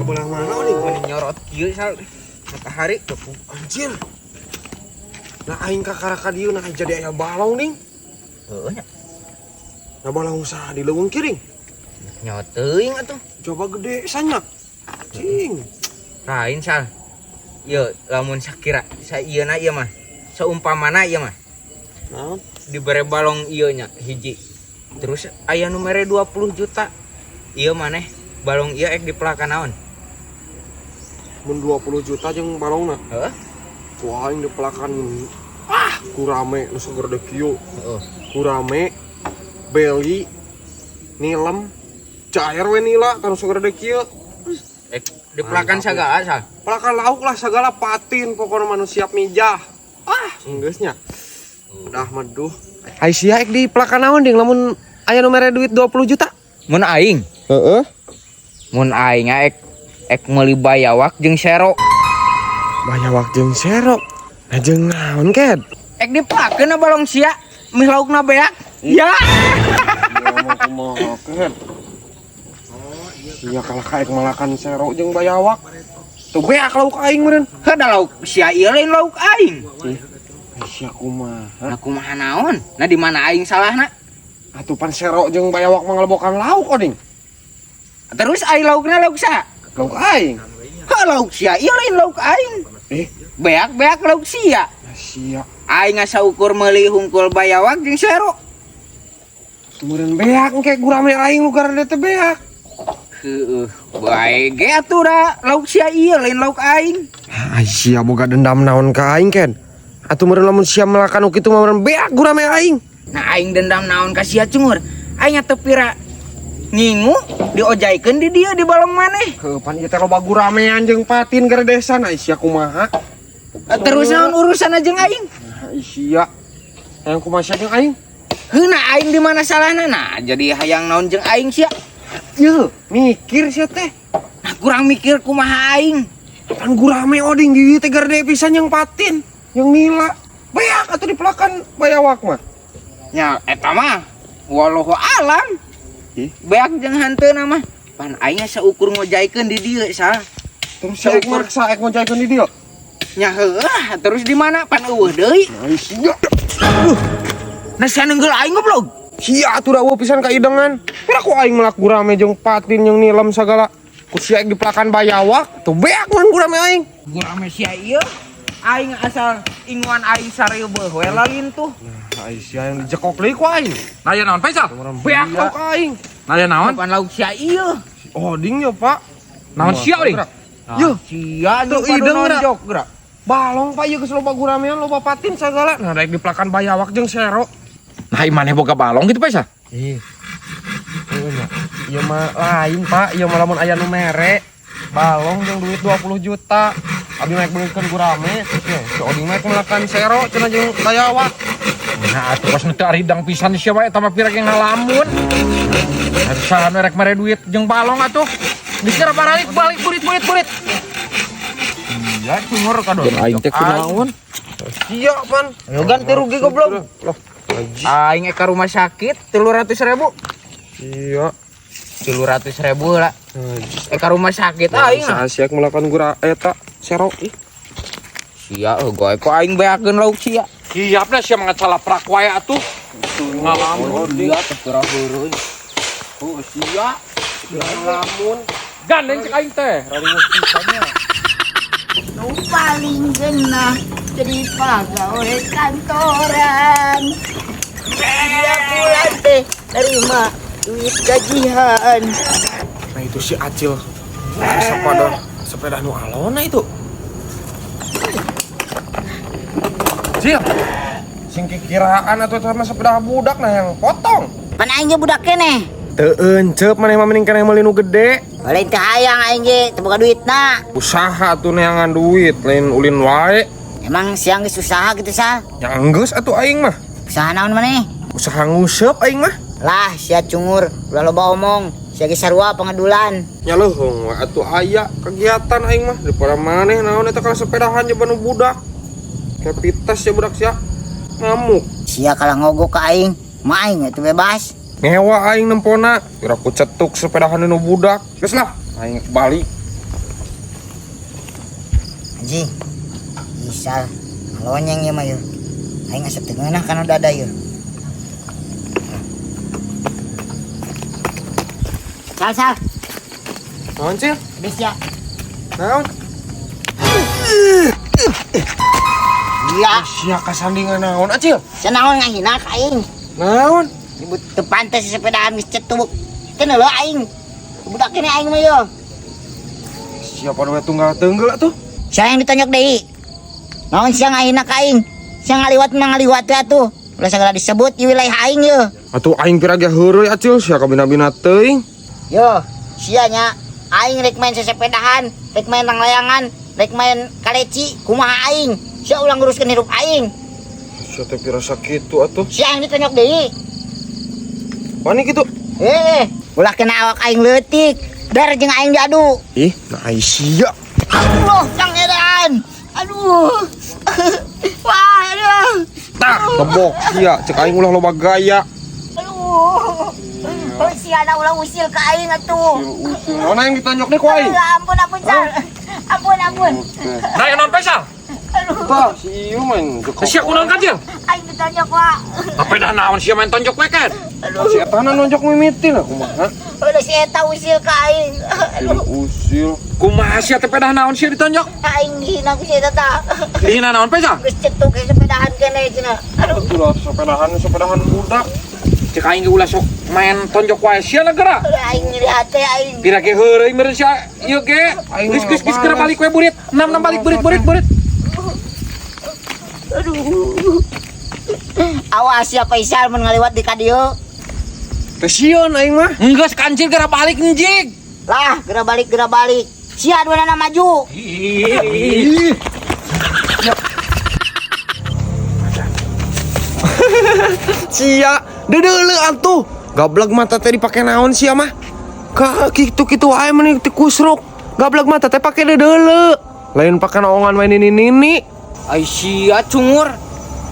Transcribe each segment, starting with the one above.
Sebelah mana nih? Meni nyorot kieu, Sal, matahari. Anjir. Nah, aing kakara ka dieu, nah, jadi aya balong ning. Heueuh nya. Nah, balong saha di leuweung kiring? Nyawa teuing atuh. Coba gede sanya. Cing. Lain, Sal. Ieu lamun sakira saieuna ieu mah. Saumpamana ieu mah Naon? Dibere balong ieu nya hiji. Terus aya nu mere 20 juta. Ieu maneh balong ieu ek dipelakan naon? Mun 20 juta jeung balongna. Heeh. Ku aing dipelakan ah gurame nu sagede kieu. Heeh. Gurame beli nilem cair we nila kan sagede kieu. Ek dipelakan sagala, Sal? Pelakan lauk lah, segala patin, pokoknya mah nu siap mijah. Ah, enggeus nya. Udah meduh. Ai sia ek dipelakan naon ding lamun aya nu mere duit 20 juta? Mun aing, Heeh. mun aing ek ek meuli bayawak jeung sero. Bayawak jeung sero. Nah, jeung naon, Ked? Ek dipelakeun balong sia, mih laukna beak. Ya. Ya mau kumaha, Ked? Iya, kalah ka ek malakan sero jeung bayawak. Tuh beak lauk aing meureun. Heuh, da lauk sia ieu lain lauk aing. Ih, ai sia kumaha? Nah, kumaha naon? Nah, di mana aing salahna? Atuh pan sero jeung bayawak mah ngelebokan lauk, oding. Terus aing laukna lauk sa? Lauk aing. Heuh, lauk sia ieu lain lauk aing. Eh, Beak-beak lauk sia. nah, sia. Aing saukur meuli hungkul bayawak jeung sero. Meureun beak engke gurame aing nu garede teh beak. Heueuh, bae ge atuh da lauk sia ieu lain lauk aing. Ai sia boga dendam naon ka aing, Ken? Atuh meureun lamun sia melakan nu kitu mah meureun beak gurame aing. Nah, aing dendam naon ka sia, cungur? Aing teu pira ngingu diojaikeun di dieu di balong maneh. Heuh, pan ieu teh loba guramean jeung patin garedesan, ai sia kumaha? Eh, terus naon urusan jeung aing? Nah, ai sia. Hayang kumaha sia jeung aing? Heuh, nah, aing di mana salahna? Nah, jadi hayang naon jeung aing sia? Yeuh, mikir sia teh. Nah, kurang mikir kumaha aing? Pan gurame oding di dieu teh garede pisan jeung patin, jeung nila. Beak atuh dipelakan bayawak mah. Nya eta mah wallahu alam. Ih. Beak jeung hanteuna mah. Pan aing saukur ngojaikeun di dieu, Sal. Terus sia ek maksa ek ngojaikeun di dieu. Nya heueuh, terus di mana pan eueuh deui? Nah, ai sia. Nah, sia nenggel aing, goblok. Sia atuh da eueuh pisan kaidengan. Pira ku aing melak gurame jeung patin jeung nilem sagala. Ku sia ek dipelakan bayawak, tuh beak mun gurame aing. Gurame sia ieu. Aing asal inguan aing sareubeeh we lalintuh. Nah, ai sia yang dijekok deui ku aing. Nah, ya naon, Faisal? Beak lauk aing. Nah, ya naon? Pan lauk sia ieu. Oding ya, Pak. Naon sia, Oding? Yuh, sia tuh jeung ideng geura. nonjok geura. Balong, Pak, ieu geus loba guramean, loba patin sagala. Nah, daek dipelakan bayawak jeung sero. Nah, maneh boga balong gitu, Faisal? Ih. Heueuh nya. Ieu mah lain, Pak. Ieu mah lamun aya nu mere balong jeung duit 20 juta. Abi mah beulikeun gurame, terus ya, si Oding mah melakan sero cenah jeung bayawak. Nah, atuh kos nu teu aridang pisan sia wae eta mah pira ge ngalamun. Nah, saha nu rek mere duit jeung balong atuh? Geus kira baralik balik burit burit burit. Iya, cungur kadon. Aing teh kunaon? Sia pan. Ayo ganti rugi, goblok. Loh, anjing. Aing ek ka rumah sakit 300.000. Iya. 300.000 lah. Ek ka rumah sakit aing ah. Saha sia melakan gura eta sero ih. Sia euy kok aing beakeun lauk sia. Siapna sia mah calaprak wae atuh. Ngalamun. Sia teh pira heureun. Oh, sia. Ngalamun. Gandeng cek aing teh. Rariweuh pisannya. Nu paling genah jadi pegawai kantoran. Tiap bulan teh terima duit gajian. Nah, itu si Acil. Sepeda sepeda nu alona itu. Cil. Sing kikiraan atau sama sepeda budak nah yang potong. Pan aing ge budak keneh. Teu encep maneh mah, mending keneh meuli nu gede. Lain teu hayang aing ge teu boga duitna. Usaha tuh neangan duit, lain ulin wae. Emang siang geus usaha gitu, Sal? Ya enggeus atuh aing mah. Usaha naon maneh? Usaha nguseup aing mah. Lah, sia cungur, ulah loba omong. Sia ge sarua pangedulan. Nya leuheung we atuh aya kegiatan aing mah daripada maneh naon eta kana sepedahan coba nu budak. Kapitas ya budak sia. Ngamuk. Sia kalah ngogok ka aing. Mah aing itu bebas. Ngewa aing nempona, kira ku cetuk sepedahan nu budak. Geus lah, aing balik. Anjing. Isal ngalonyeng ieu mah yeuh. Aing asa teu ngeunah kana dada yeuh. Sal sal. Naon Cil? Geus ya. Naon? Iya, Sia kasandingan naon Acil? sia naon ngahina ka aing. Naon? Nyebut teu pantes sepedaan geus cetuk. Teu neuleuh aing. Budak kene aing mah yeuh. Siapa nu tunggal teunggel atuh? Sia yang ditonyok deui. Naon sia ngahina ka aing? Sia ngaliwat mah ngaliwat we atuh. Ulah sagala disebut ieu wilayah aing yeuh. Atuh aing pira ge heureuy Acil, sia kabina-bina teuing. Yo, sia nya aing rek main sesepedahan, rek main langlayangan, rek main kaleci, kumaha aing? Sia ulah nguruskeun hirup aing. Sia teh pira sakitu atuh. Sia yang ditonyok deui. Wani kitu. Eh, ulah kena awak aing leutik. Dar jeung aing diadu. Ih, nah sia. Allah, kang edan. Aduh. Wah, aduh. Tah, tebok sia, cek aing ulah loba gaya. Aduh. Oh, sia na ulah usil ka aing atuh. Usil. Naon aing ditonyok deh ku aing? Aduh, ampun ampun sal. Ampun ampun. Nah, naon Faisal? Aduh, Tah, si ieu main Sia kunaon ka Cil? aing ditonyok, Wak. Apa dah naon sia main tonjok we kan? Si etana nonjok mimiti lah kumaha. Udah si eta usil ka aing. Usil usil. Kumaha sia teh pedah naon sia ditonjok? Aing dihina ku si eta tah. Dihina naon Faisal? Geus cetuk sepedahan kene cenah. Aduh, Itulah sepedahan sepedahan budak. Cek aing ge ulah sok main tonjok wae sia negara. aing nyeri hate aing. Pira ge heureuy meureun sia ieu ge. Aing Geus geus geus mah geura balik we burit. Enam enam balik burit burit burit. Aduh. Awas ya Faisal mun ngaliwat di kadieu. Teh sieun aing mah. Geus kancil geura balik njig. Lah, geura balik geura balik. Sia duanana maju. Ih. Sia, dedeuleu atuh. Gablek mata teh dipake naon sia mah? Ka kitu-kitu wae meni teu kusruk. Gablek mata teh pake dedeuleu. Lain pake naongan main ini nini. Aisyah cungur.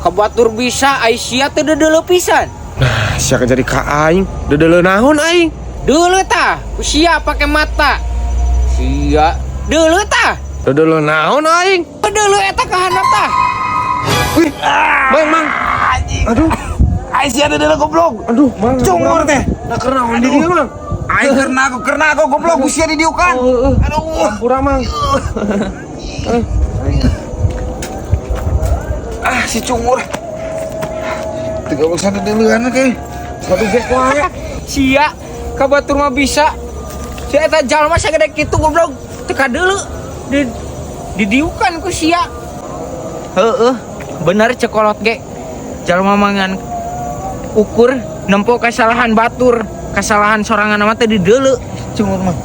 Kabatur bisa Aisyah teu dedeuleu pisan. Nah, sia jadi ka aing. Dedeuleu naon aing? Deuleu tah, ku sia pake mata. Sia deuleu tah. Dedeuleu naon aing? Deuleu eta ka handap tah. Wih, Bang, Mang. Aduh, Aisyah dedeuleu goblok. aduh, Mang. Cungur teh. Nah, keur naon di dieu, Mang? Aing kerna aku goblok usia didiukan. Aduh, ampura, Mang. Ah, si cungur. Tiga urusan dedeleuan ke. Aduh, gek wae. Sia kabatur mah bisa. Si eta jalma sagede kitu goblok teu kadeuleu. Di didiukan ku sia. Heeh, bener cekolot ge. Jalma mangan ukur nempo kesalahan batur, kesalahan sorangan mah teh dideuleu. Cungur mah.